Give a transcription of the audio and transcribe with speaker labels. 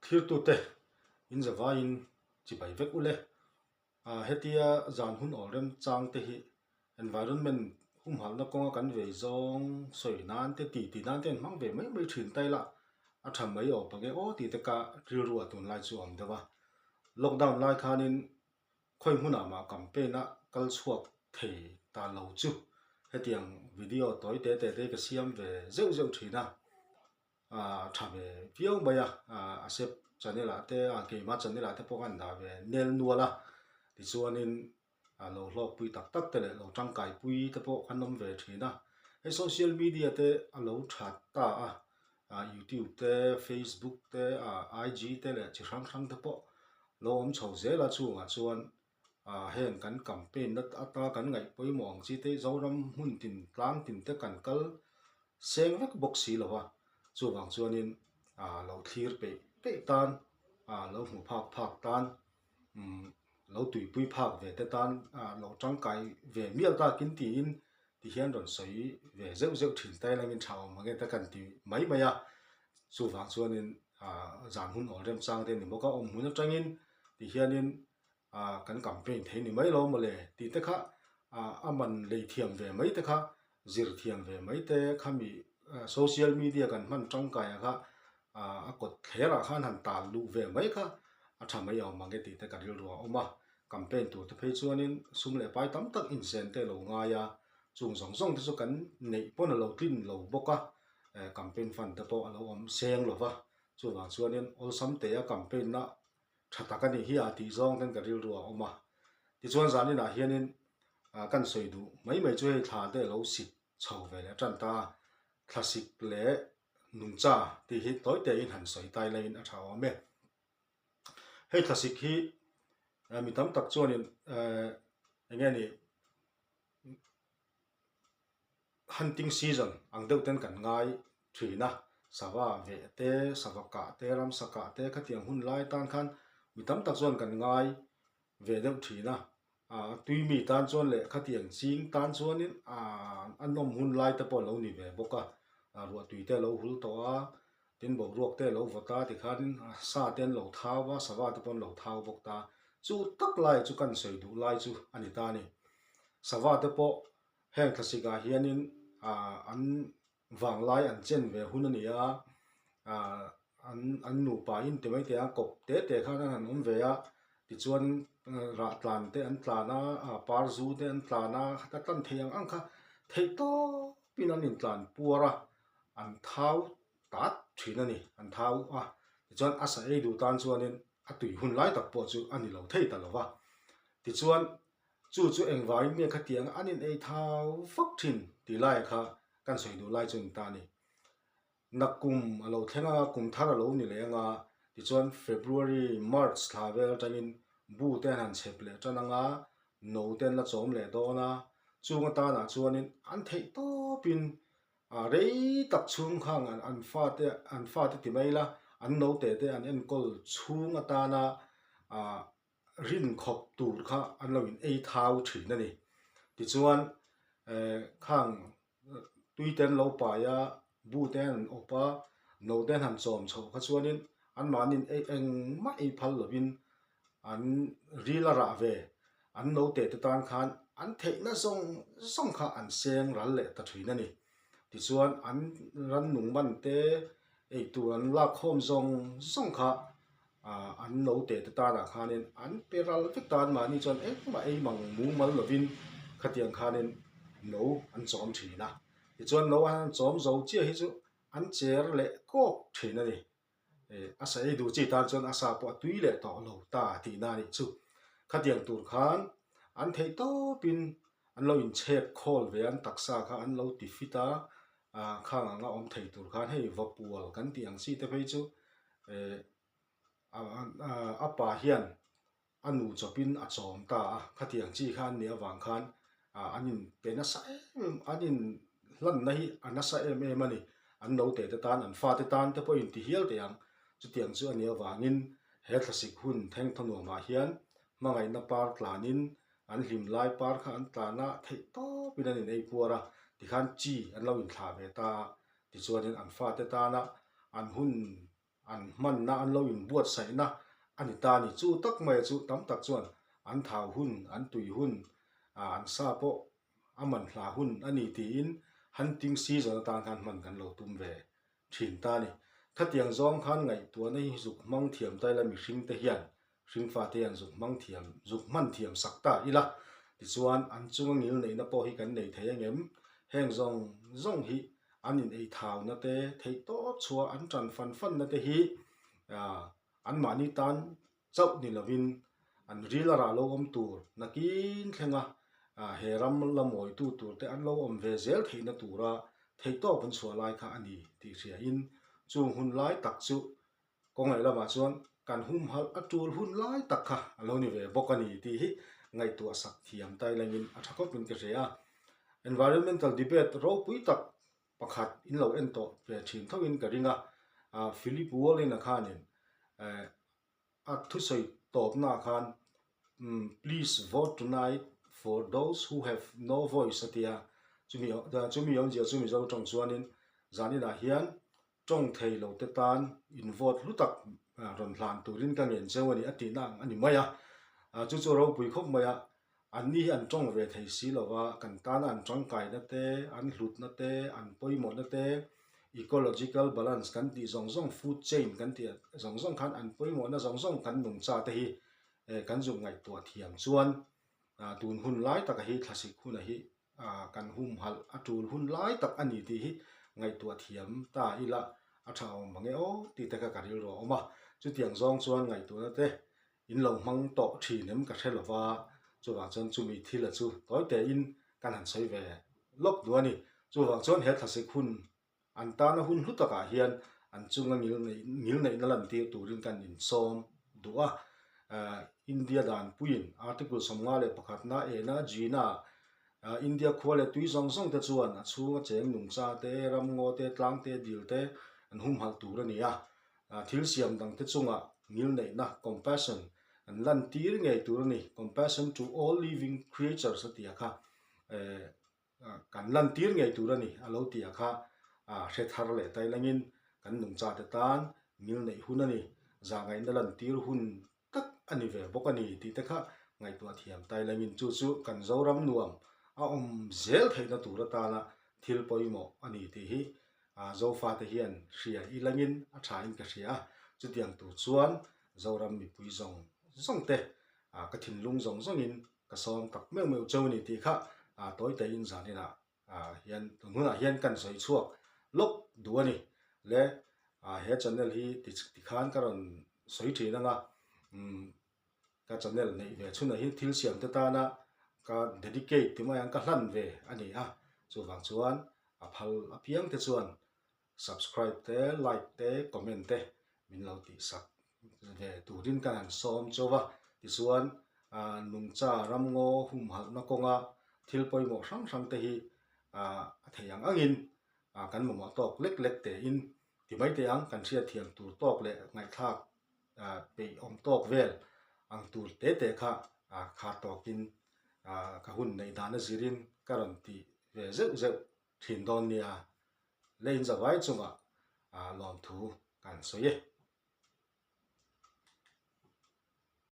Speaker 1: Thirtute in zavaiin chibai vek ule. Hetia zan hun awl remchang te hi environment humhalhna kawnga kan vei zawng sawi nan te ti ti nan te an hmang ve mai mai thin ta ila a tha mai awp ang e aw tih te ka rilru ah tunlai chu a awm deuh a. Lockdown lai khanin Khawi hmunah mah campaign a kal chhuak thei ta lo chu hetiang video tawi te te te ka siam ve zeuh zeuh thin a, aah tha ve viau mai a, aah a sep channel ah te a keimah channel ah te pawh khan dah ve nel nual a, tichuanin a lo hlawkpui tak tak te leh lo tangkai pui te pawh an awm ve thin a, hei social media te a lo tha ta a, ah youtube te facebook te ah IG te leh chi hrang hrang te pawh lo awm chho zel a chungah chuan ah heng kan campaign na ata kan ngaih pawimawh ang chi te Zoram hmun tin tlang tin te kan kal seng vek bawk si lo a chuvang chuanin ah lo thlir peih peih tan ah lo hmu phak phak tan umm lo tuipui phak ve te tan ah lo tangkai ve mial takin tiin ti hian rawn sawi ve zeuh zeuh thin ta ila min tha awm ang e ta kan ti mai mai a chuvang chuanin ah zan hun awl remchang te a ni bawk a awm hmun atangin ti hianin ah kan campaign thei ni mai lo mawle tih te kha ah a man lei thiam ve mai te kha zir thiam ve mai te khami social media kan hman tangkai ah kha ah a kawt thler ah khan han tal luh ve mai kha a tha mai awm ang e tih te ka rilru a awm a. Campaign tur te phei chuanin sum leh pai tam tak inzen te a lo ngai a, chung zawng zawng te chu kan neih pawn a lo tlin lo bawk a, eh campaign fund te pawh a lo awm seng lo va, chuvang chuanin awlsam te a campaign na tha tak a nih hi a tih zawng ten ka rilru a awm a. Tichuan zaninah hianin ah kan sawi duh mai mai chu hei thla te a lo sik chho ve leh tan ta a, thlasik leh nungcha tih hi tawi tein han sawi tai laiin a tha awm e. Hei thlasik hi mi tam tak chuanin ehh eng nge ni hunting season ang deuh ten kan ngai thin a sava veh te sava kah te ramsa kah te khatiang hun lai tan khan mi tam tak chuan kan ngai ve deuh thin a ah tui mi tan chuan leh khatiang ching tan chuanin ah a nawm hun lai te pawh a lo ni ve bawk a ah ruahtui te a lo hul tawh a tin boruak te a lo vawt a tikhanin sa te an lo thau a sava te pawh an lo thau bawk ta chu tak lai chu kan sawi duh lai chu a ni ta a ni sava te pawh heng thlasik ah hianin ah an Vanglai an chen ve hun a ni a, ah an an nupa in ti mai thei a, kawp te te khan an han awm ve a, tichuan rah tlan te an tlan a, ah par zu te an tlan a, a tlan thei ang ang kha theih tawpin an intlan puar a, an thau tat thin a ni, an thau a, tichuan a sa ei duh tan chuanin a tui hun lai tak pawh chu a ni lo thei ta lo va, tichuan chu chu engvangin nge khatiang an in ei thau vak thin tih laiah kha Kan sawi duh lai chu ni ta a ni. Nakkum a lo thleng a, kum thar a lo ni leh anga, tichuan February, March thla vel atangin bu te an han chhep leh tan anga, no te an la chawm leh dawn a, chung atanah chuanin an theih tawpin ah rei tak chhung khang an fate an fate ti mai ila, an note te an enkawl chhung atana ah rin khawp tur kha an lo in ei thau thin a ni. Tichuan eh khang tui te an lo pai a, bu te an awp a, no te an han chawm chhoh kha chuanin anmahni ei engmah ei phal lovin an ril a rah ve, an note te tan khan an theihna zawng zawng kha an seng ral leh ta thin a ni. Tichuan an rannung man te eitur an lak khawm zawng zawng kha ah an note te tanah khanin an pe ral vek ta an mahni chuan engmah ei mang mumal lovin khatiang khanin no an chawm thin a tichuan no an han chawm zo chiah hi chu an cher leh kawk thin a ni eh a sa ei duh chi tan chuan a sa pawh a tui leh tawh lo ta tihna a nih chu khatiang tur khan an theih tawpin an lo inchhek khawl ve a an taksa kha an lo ti fit a ah khang anga awm thei tur khan hei vapual kan tih ang chi te phei chu eh a pa hian a nu chawpin a chawm ta a khatiang chi kha an nih avang khan ah an in pe nasa em em an in hlanna hi a nasa em em a ni an naute te tan an fate tan te pawhin ti hial teh ang chutiang chu a nih avangin he thlasik hun thengthaw nuamah hian hmangaihna par tlanin an hlim lai par kha an tlan a theih tawpin an in ei puar a tikhan chi an lo inthlah ve ta a tichuanin an fate tana an hun. an hmanna an lo inbuatsaihna a ni ta a ni. Chu tak mai chu tam tak chuan an thau hun, an tui hun, an sa pawh a man hla hun a ni tiin hunting season atan khan hman kan lo tum ve thin ta a ni. Khatiang zawng khan ngaihtuahna hi zuk hmang thiam ta ila mihring te hian hringfa te hian zuk hmang thiam zuk hman thiam sak ta ila tichuan an chunga ngil neihna pawh hi kan nei thei angem? Heng zawng zawng hi an in ei thauna te theih tawp chhuah an tan fan fan na te hi an mahni tan chauh ni lovin an ril a rah lo awm tur nakin thlenga he ram la mawitu tur te an lo awm ve zel theihna tura theih tawp an chhuah lai kha a ni tih hriain chung hun lai tak chu Kawngaih lamah chuan kan humhalh a tul hun lai tak kha a lo ni ve bawk a ni tih hi ngaihtuah sak thiam tai langin a tha khawpin ka hria a. Environmental debate ropui tak pakhat in lo en tawh ve thin thoin ka ring a, Philip Wallin-a khanin a thusawi tawpnaah khan Please vote tonight for those who have no voice a ti a, chumi chumi awmzia chu Mizo tawng chuanin zaninah hian Tawng thei lo te tan in vote hlu tak rawn hlan turin ka ngen cheu a ni a tihna ang a ni mai a. Chu chu ropui khawp mai a, anni hi an tawng ve thei si lo va, kan tana an tangkaina te, an hlutna te, an pawimawhna te, ecological balance kan tih zawng zawng, food chain kan tih zawng zawng khan an pawimawhna zawng zawng kan nungcha te hi kan zuk ngaihtuah thiam chuan tun hun lai taka hi thlasik huna hi kan humhalh a tul hun lai tak a ni tih hi ngaihtuah thiam ta ila a tha awm mange aw tih te kha ka rilru a awm a. Chutiang zawng chuan ngaihtuahna te in lo hmang tawh thin em ka hre lo va, chuvang chuan chumi thil a chu tawi tein kan han sawi ve lawk duh a ni. Chuvang chuan he thlasik hun An tana hun hlu takah hian an chunga ngil neihna lantir turin kan insawm duh a. India danpuiin Article 51 na ena Gina India khua leh tui zawng zawng te chuan a chhunga cheng nungcha te, ramngaw te, tlang te, dil te an humhalh tur a ni a. Thil siam dang te chunga ngil neihna, compassion, an lantir ngei tur a ni, compassion to all living creatures a tih a kha. Kan lantir ngei tur a ni a lo tih ah kha hre thar leh tai langin kan nungcha te tan ngil neih hun a ni, zahngaihna lantir hun tak a ni ve bawk a ni tih te kha ngaihtuah thiam tai langin chu chu kan Zoram nuam a awm zel theihna tur atana thil pawimawh a ni tih hi Zofa te hian hria i langin a thain ka hria a, chutiang tur chuan Zoram mipui zawng zawng te ka thinlung zawng zawngin ka sawm tak meuh meuh cheu a ni tih kha tawi taiin zaninah hian tun hunah hian kan sawi chhuak lawk duh a ni. Le he channel hi tikhan ka rawn sawi thin anga ka channel neih ve chhunah hi thil siam te tana ka dedicate ti mai ang ka hlan ve a ni a, chuvang chuan a phal apiang te chuan Subscribe te, like te, comment te min lo tih sak ve turin kan han sawm chauh a. Tichuan nungcha ramngaw humhalhna kawnga thil pawimawh hrang hrang te hi a thei ang angin kan mamawh tawk lek lek tein ti mai teh ang kan hriatthiam tur tawk leh ngaihthlak peih awm tawk vel ang tur te te kha kha tawkin ka hun neih dan a zirin ka rawn tih ve zeuh zeuh thin dawn nia. Lei in zavai chungah lawmthu kan sawi e.